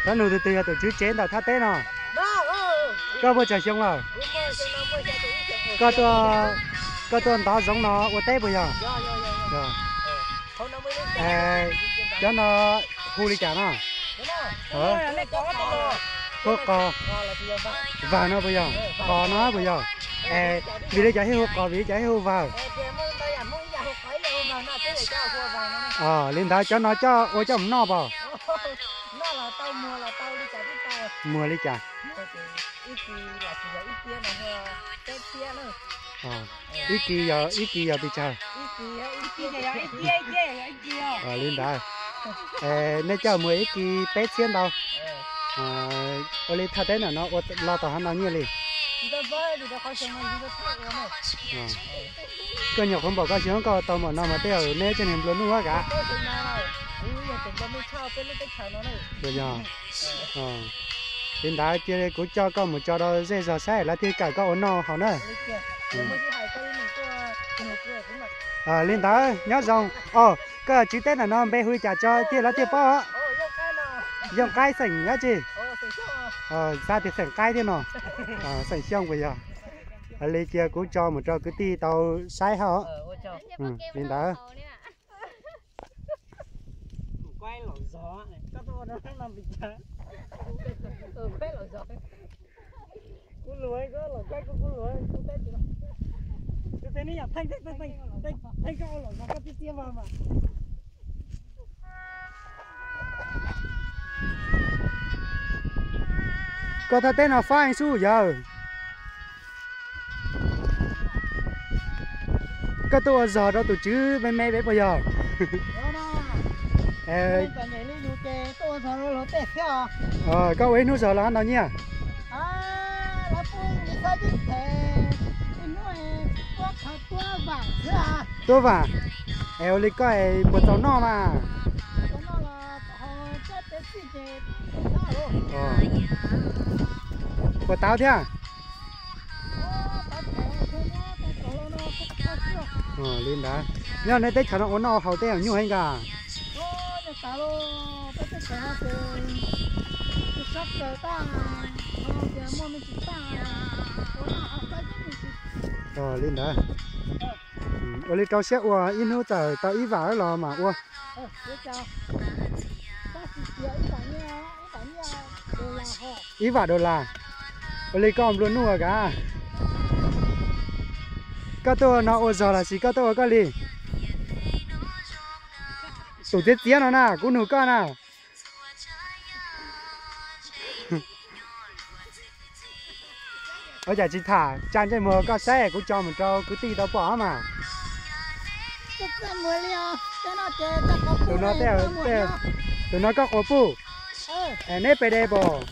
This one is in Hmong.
Cov nus tus twg yog tus tswv tsev ntawm thaj teb no? Koj muaj tsawg xyoo lawm? Koj tuaj, koj tuaj ntov zoov no ua teb puas yog? Cov no hu li cas no? Hu qos, vag no puas yog? Qos no puas yog? Vim li cas thiaj hu qos, vim li cas thiaj hu vag? Li ntawd cov no coj ua coj mus noj pom? Muag li cas? Ib kis yog, ib kis yog pes tsawg? Li ntawd, nej coj muag ib kis peb txhiab ntau. Ua li thaj teb ntawm no ua los tau hov ntau nyiaj li? Koj nyuam qhuav npaum koj xyoo koj ua tau npaum no mas tej zaum neb tseem niag nplua nuj kav. Yog, li ntawd cia kuv coj koj mus tso rau zej zog saib lawv thiaj kawm koj ua noj haus na. Li ntawd nyob zoo. Os, koj yog tswv teb ntawm no npe hu li cas tso thiaj lawv thiaj paub? Yooj Qaib xeem dab tsi? Xav tias xeem Qaib thiab no. Xeem Xyooj puas yog? Li cia kuv tso mus rau kwv tij tau saib hab. Li ntawd. Koj thaj teb no fab xwb yawg. Koj tuaj ua zog rau tus tswv me me peb puas yog? Koj ua ib hnub zog los ntau nyiaj? Tuab vam. Es ua li koj puas txaus noj mas? Puas tau thiab? Li ntawd, nyob nej teb chaws no ua noj haus tej nyuaj heev nkaus. Li ntawd, ua li rau siab ua ib hnub tawm tau ib vam los mas ua. Ib vam dollar. Ua li koj nplua nuj kav. Koj tuaj no ua zog los sis koj tuaj ua koj li? Tus txiav txiav no na, kuv nug koj na. Ua cas tsis tham tsa ntsej muag koj saib kuv tso mus rau kwv tij tau pom mas. Tus no, tus no koj quas puj. Neb pes de pom?